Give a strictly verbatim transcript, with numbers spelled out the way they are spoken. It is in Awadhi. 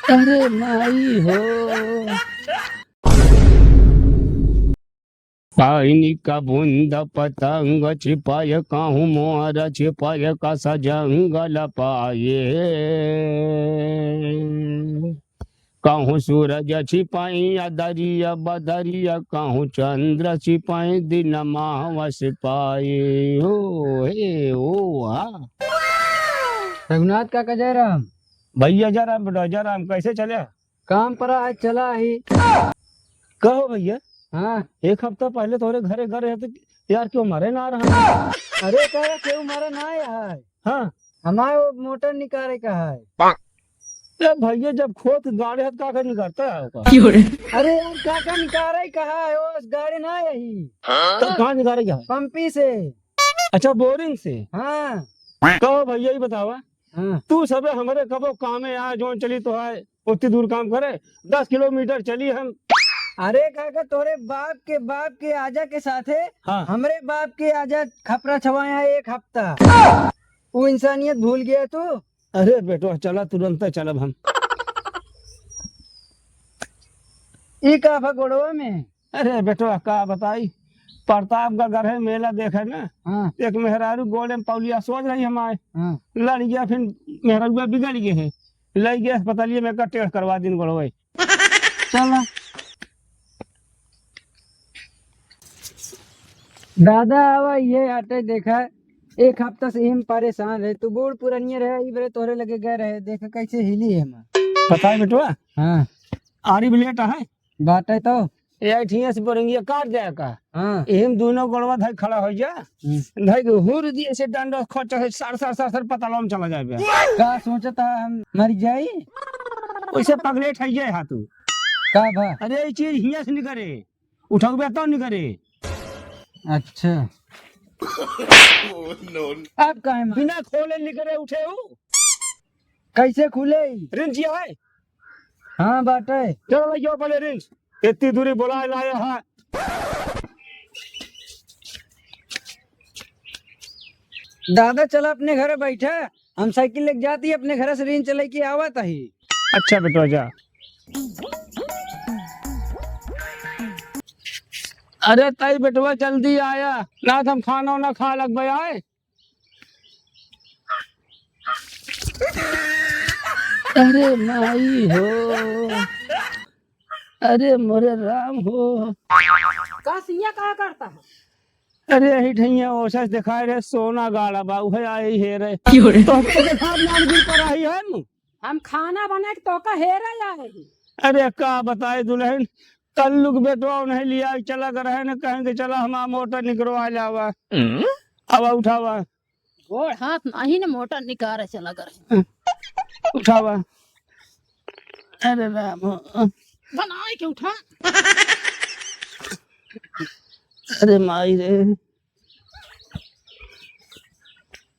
अरे माई हो। पानी का बूंद पतंग छिपाए, कहूँ मोर छिपाए, कस जंगल पाए। कहूँ सूरज छिपाई अदरिया बदरिया, कहूँ चंद्र छिपाई दिन मावस पाए। ओ हे ओ हा। रघुनाथ काका जयराम। भैया जयराम, बेटा जयराम, कैसे चले? काम पर आज चला ही। कहो भैया। हाँ। एक हफ्ता पहले तोरे घरे घर रहे तो यार क्यों मरे ना रहा? अरे कहे क्यों मरे ना है? हाँ। हमारे वो मोटर निकाले का है। ए भैया, जब खोद गाड़े है तो का का निकरता है ओका? अरे यार, का का निकाले का है? वो गाड़ी ना यही। तो कहाँ निकाले का है? पंपी से। अच्छा, बोरिंग से? हाँ। कहो भैया, ये बतावा। हाँ। तू सबे हमरे कबो कामे आ, जोन चली तो है, उतनी दूर काम करे, दस किलोमीटर चली हम। अरे काका, तोरे बाप के बाप के आजा के साथे हाँ। हमरे बाप के आजा खपरा छवाया एक हफ्ता। वो इंसानियत भूल गया तू? अरे बेटवा, चला, तुरंत चलब हम। ई का भा गोड़वा में? अरे बेटवा, का बताई, प्रतापगढ़ गए मेला देखे ना, हाँ। एक मेहरारू गोड़े में पौलिया सोच रही हमारे, हाँ। लड़ गया, फिर मेहरारुआ बिगड़ गए है, ले गए अस्पतालिया में का टेढ़ करवा दिन गोड़वे। चला। दादा, आवा, ये आटे देखा, एक हफ्ता से हम परेशान रहे, तू बूढ़ पुरनिया रहे, ई बरे तोहरे लगे गए रहे, देख कैसे हिली है हमार। बताए बेटवा? हाँ। आरी भी लेट है। बाटे तो। ये ठिया से बोरेंगिया काट जाए का? हाँ। एहम दोनों गोड़वा धई खड़ा हो जा। हम्म। धई के हुर दिए से डंडा खोच से सर, सर, सर, सर पतालों में चला जाए बे। का सोचता हम मर जाई? वैसे पगले ठई जाए हा तू। का भा? अरे, ये चीज हिया से निकरे। उठाऊ बे तो निकरे। अच्छा। अब काहे मार? बिना खोले निकरे उठे हूँ। कैसे खुले? रिंच है? हाँ, बाटे। चलो, लइयो पहले रिंच। इतनी दूरी बुलाए लाए हैं। दादा, चला अपने घरे बैठा, हम साइकिल लेके जाती, अपने घरे से रिंच लेके आवत ही। अच्छा बेटवा, जा। अरे ताई बेटवा, जल्दी आया, ना तो हम खाना वाना खा लगबे आए। अरे माई हो, अरे मोरे राम हो। का सिया का करता है? अरे यही ठैया ओसस दिखाए रहे, सोना गाड़ा बा, उहे आई हे रे। क्यों रे? तो हमको देखा नाम गिर पर आई है नु। हम खाना बना के तोका हेरे आए ही। अरे का बताए दुल्हन, कल लुक बेटवा उन्हें लिया चला कर है न, कहेंगे चला हमारा मोटर निकरवा लावा। हम्म? अब उठावा। गोड़ हाथ नहीं न मोटर निकारे चला कर। उठावा। अरे राम। बनाए के उठा। अरे माई रे।